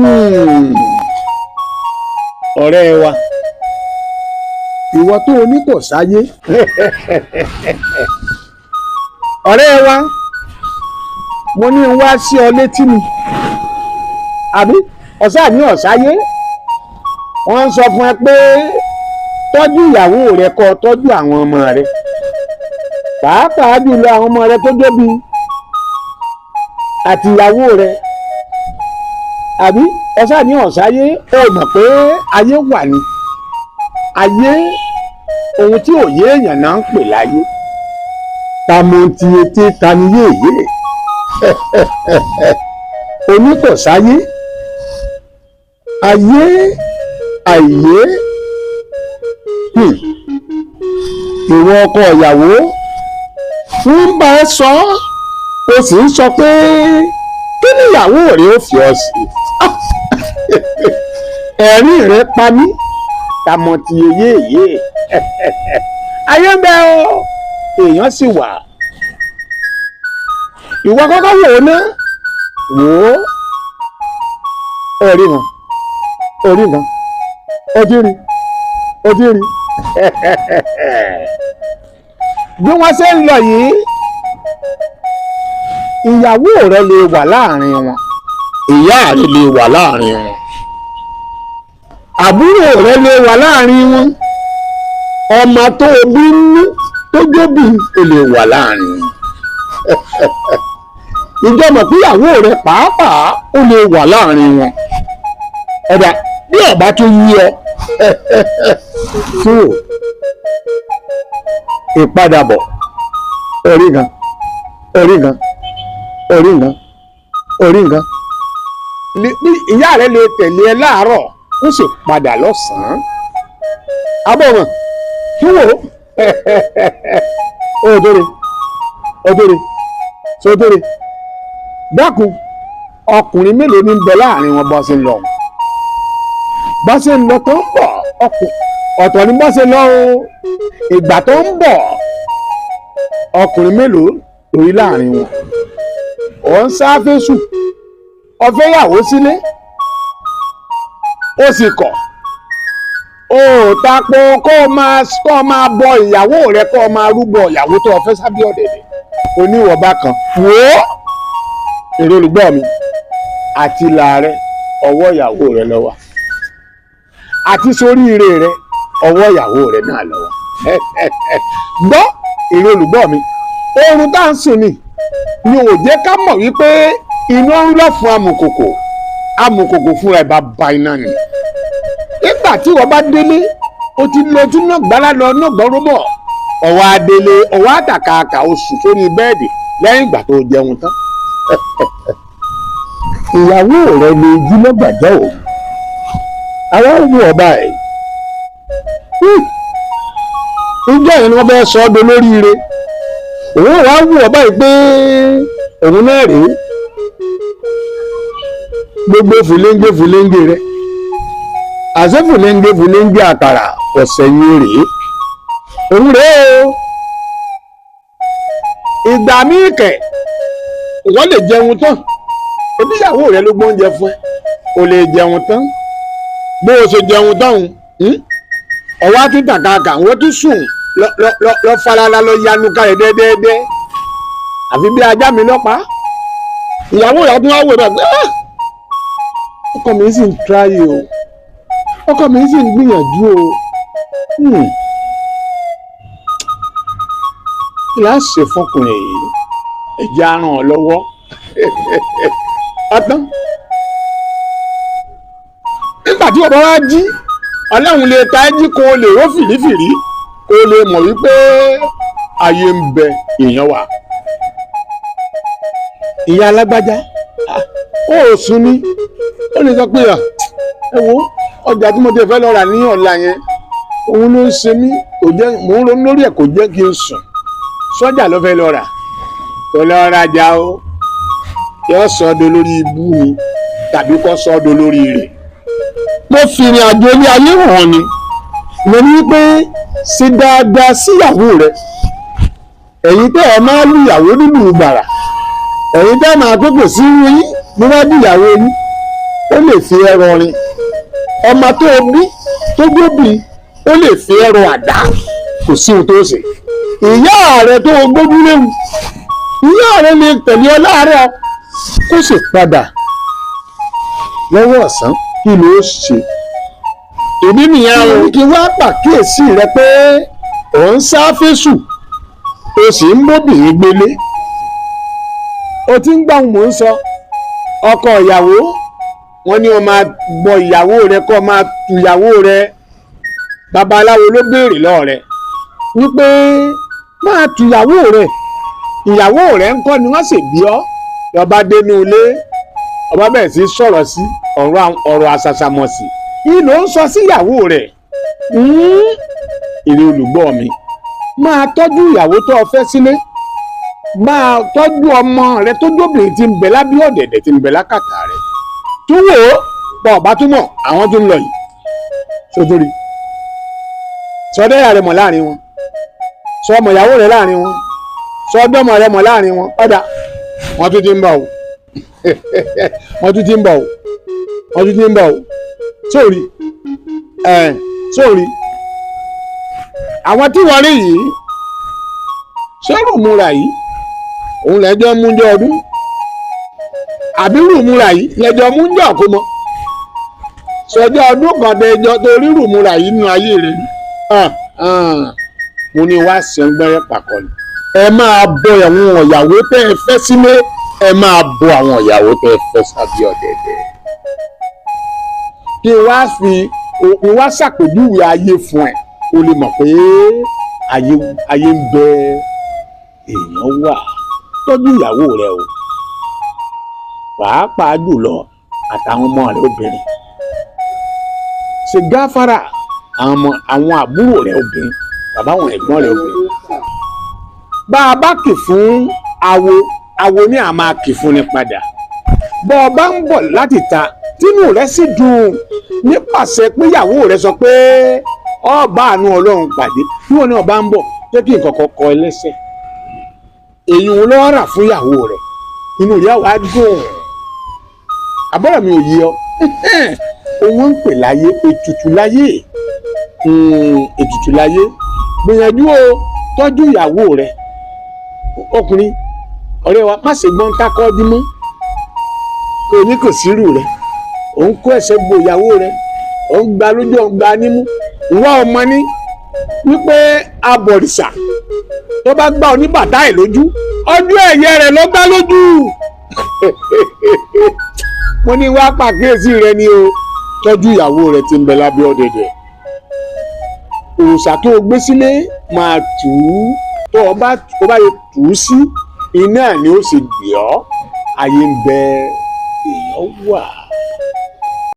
Hmm. Ọ̀rẹ́ wa, ìwọ tó o ní kò sáyé. Ọ̀rẹ́ wa, mo ní n wá sí ọ létí ni, àbí ọ̀sá ní ọ̀sáyé. Wọ́n ń sọ fún ẹ pé tọ́jú ìyàwó rẹ, kó o tọ́jú àwọn ọmọ rẹ, pàápàá jùlọ àwọn ọmọ rẹ tó jóbi àti ìyàwó rẹ. Àbí ọ̀sá ní ọ̀sáyé? Ó mọ̀ pé ayé wà ní ayé, ohun tí òye èèyàn náà ń pè láyé. Ta mo ti etí ta ni yéèyé oníkọ̀sáyé ayé àìyé. Ìwọ ọkọ ìyàwó ń bá ẹ sọ, o sì ń sọ pé kí ni ìyàwó rẹ ó fi ọ sí. Ẹ̀rín rẹ pa mí. Tamọ̀ ti yéèyé ayé ń bẹ o, èèyàn sì wà. Ìwọ kọ́kọ́ wò ó ná, wò ó, orí kan, orí kan, ojú rí, ojú rí bí wọ́n ṣe ń lọ yìí. Ìyàwó rẹ lè wà láàrin wọn, ìyá rẹ lè wà láàrin wọn, àbúrò rẹ lè wà láàrin wọn, ọmọ tó o bí nú tó jóbi o lè wà láàrin wọn. Ìjọba píyàwó rẹ pàápàá ó lè wà láàrin wọn. Ọ̀dà bí ọ̀bá tó yí ọ tó ìpadàbọ̀, orí kan, orí kan, orí kan, orí kan. Bí ìyá rẹ lè tẹ̀lé ẹ láàárọ̀, ó sì padà lọ́sàn-án. Abọ́mọ̀ kí wò ó, òdòrè òdòrè sódòrè. Dákun, ọkùnrin mélòó ní ń bẹ láàrin wọn? Bọ́ sí ń lọ, bọ́ sí ń lọ tó ń bọ̀, ọkùn ọ̀tọ̀ ni. Bọ́ sí lọ o, ìgbà tó ń bọ̀, ọkùnrin mélòó lórí láàrin wọn? Ò ń sá fésù, ọfẹ́ yàwó sílé, ó sì kọ̀, ó tapo kó o máa bọ ìyàwó rẹ, kó o máa rúbọ ìyàwó tó o fẹ́ sábẹ́ ọ̀dẹ̀dẹ̀ oníwọ̀ba kan. Wò ó, èrè olùgbọ́ mi, àti ìlà rẹ, ọwọ́ ìyàwó rẹ ló wà, àti sóríire rẹ, ọwọ́ ìyàwó rẹ náà ló wà. Gbọ́, èrè olùgbọ́ mi, oorun tá à ń sùn ni ò jẹ́ ká mọ̀ wípé iná ń lọ fún amùkòkò. Amùkòkò fúnra ẹ̀ bá ba iná ni. Nígbà tí wọ́n bá délé, o ti lọ tún náà gbára lọ náà gbọ́rọ́ bọ̀, ọ̀wọ́ adélé, ọ̀wọ́ àtàkàkà, oṣù sórí bẹ́ẹ̀dì lẹ́yìn ìgbà tó jẹun tán. Ìyàwó rẹ lè jí lọ́gbàjọ́ o, àwọn ń wù ọba ẹ̀. Ìjọ yẹn ni wọ́n fẹ́ sọ ọ́ dolóríire. Òun wàá wù ọba yìí pé òun náà rèé, gbogbo fùlẹ́ńgé fùlẹ́ńgé rẹ, àṣẹ fùlẹ́ńgé fùlẹ́ńgé àkàrà ọ̀sẹ̀ yìí rèé, òun rèé o. Ìgbà míì kẹ̀, wọ́n lè jẹun tán, ebi ìyàwó rẹ ló gbóúnjẹ fún ẹ, o lè jẹun tán. Bó o ṣe jẹun tán, ọwọ́ á tún tàkàkà, wọ́n tún sùn lọ falala, lọ yanu kalẹ̀ dẹ́dẹ́dẹ́, àfi bí ajá mi lọ́pàá. Ìyàwó rẹ tún wá wò rẹ pé ọkọ mi sì ń tíráyè o, ọkọ mi sì ń gbìyànjú o. Kí la ṣe fọkùnrin yìí? Ẹ̀jẹ̀ á ràn ọ́ lọ́wọ́. Ọtán, nígbà tí ọba wa jí, Ọlọ́run lè ta ẹ́ jí kó o lè ró fìrífìrí, kó o lè mọ̀ wípé ayé ń bẹ, èèyàn wà. Ìyá alágbájá, ó ò sùn ni? Ó lè sọ pé ẹ wo ọjà tí mo ti fẹ́ lọ rà ní ọ̀la yẹn, òun ló ń ṣe mí, kò jẹ́ mò ń ronú lórí ẹ̀, kò jẹ́ kí n sùn. Sọ́jà ló fẹ́ lọ rà, kò lọ rajà o, yóò sọ ọ́ dolórí ibú ni tàbí kó sọ ọ́ dolórí rẹ̀. Mo fi ìrìn àjò ilé ayé hàn ni. Mo ní pé ṣe dáadáa síyàwó rẹ. Ẹ̀yin tẹ́ ẹ máa lùyàwó nínú gbàrà, ẹ̀yin tẹ́ ẹ máa kókò sí yín níwájú ìyàwó yín. ó lè fi ẹrọ rin. Ọmọ tó o bí tó gbóbi, ó lè fi ẹrọ àdá. Kò sí ohun tó ṣe. Ìyá rẹ tó o gbójú léwu, ìyá rẹ lè tẹ̀lé ọ láàárọ̀ kó sì padà lọ́wọ́ ọ̀sán. Kí ló ṣe? Èmi nìyẹn o. Kí wá pàkíyèsí rẹ pé ò ń sá fésù, o sì ń bóbìnrin gbélé. O ti ń gbà, mò ń sọ ọkọ ìyàwó. Wọn ní o máa bọ ìyàwó rẹ, kó o máa tu ìyàwó rẹ. Babaláwo ló béèrè lọ́ọ̀ rẹ wípé máa tu ìyàwó rẹ. Ìyàwó rẹ ń kọ́ ni wọ́n sì bí ọ́. Lọ́ba dénú ilé, ọba bẹ̀rẹ̀ sí sọ̀rọ̀ sí ọ̀rọ̀ àṣàṣàmọ̀sí yìí ló ń sọ sí ìyàwó rẹ̀. Èrè olùgbọ́ mi, máa tọ́jú ìyàwó tó o fẹ́ sílé, máa tọ́jú ọmọ rẹ tó jóbìnrin tí ń bẹ lábẹ́ ọ̀dẹ̀dẹ̀, tí ń bẹ lákàtà rẹ. Tún wò ó pọ̀ ọ̀bá túmọ̀ àwọn tó ń lọ yìí sótórí sọdẹ́yà rẹ mọ̀ láàrin wọn, sọ ọmọ ìyàwó rẹ láàrin wọn, sọ ọdọ́mọ rẹ mọ̀ láàrin wọn. Ọ̀dà, wọ́n tún ti ń bọ̀ o, wọ́n tún ti ń bọ̀ o, wọ́n tún ti ń bọ̀ o. Sórí ẹ̀, sórí àwọn tí wọ́n rí yìí, ṣé rùmúra yìí òun lẹ́jọ́ mú jọ ọdún, àbí rùmúra yìí lẹ́jọ́ mú jọ àkómọ? Sọjọ́ ọdún kan tẹjọ́ torí rùmúra yìí nínú ayé rẹ̀. Mo ní wá sẹ́ngbẹ́rẹ́ pàkọ́lù. Ẹ máa bọ àwọn ìyàwó tẹ́ ẹ fẹ́ sílé, ẹ máa bọ àwọn ìyàwó tẹ́ ẹ fẹ́ sábẹ́ ọ̀dẹ̀dẹ̀. Kí wá fi òpin wá ṣàpèjúwe ayé fún ẹ, o lè mọ̀ pé ayé ń bẹ, èèyàn wà. Tọ́jú ìyàwó rẹ o, pàápàá jùlọ àtàwọn ọmọ rẹ obìnrin. Ṣe gáfárà àwọn ọmọ, àwọn àbúrò rẹ obìnrin, bàbá àwọn ẹ̀gbọ́n rẹ obìnrin. Bá a bá kì fún awo, awo ní a máa kì fún ni padà. Bọ́ ọ bá ń bọ̀ láti ta, tínú rẹ sì dùn nípasẹ̀ pé ìyàwó rẹ sọ pé ọ bá àánú Ọlọ́run pàdé, bí wọn náà bá ń bọ̀, jẹ́ kí nǹkan kan kọ ẹ lẹ́sẹ̀. Èyí ń lọ́ rà fún ìyàwó rẹ, inú ìyá wa dùn. Àbọ̀rọ̀ mi ò yé ọ. Òun ń pè láyé ètùtù láyé, ètùtù láyé. Gbìyànjú o, tọ́jú ìyàwó rẹ. Ọkùnrin ọ̀rẹ́ wa, má ṣe gbọ́n tákọ́ dín mọ́ kò ní kò sírù rẹ. Òun kó ẹsẹ̀ bo ìyàwó rẹ, òun gba lójú, òun gba nímú. Ìwà ọmọ ní wípé abọ̀rìṣà tó bá gbá oníbàtà ẹ̀ lójú, ọjọ́ ẹ̀yẹ rẹ̀ ló gbá lójú. Mo ní wá pàkíyèsí rẹ ni o. Tọ́jú ìyàwó rẹ tí ń bẹ lábẹ́ ọ̀dẹ̀dẹ̀. Òòṣà tó o gbé sílé, máa tù ú. Tó o bá yẹ tù ú sí iná ni ó sì gbé ọ. Ayé ń bẹ, èèyàn wà.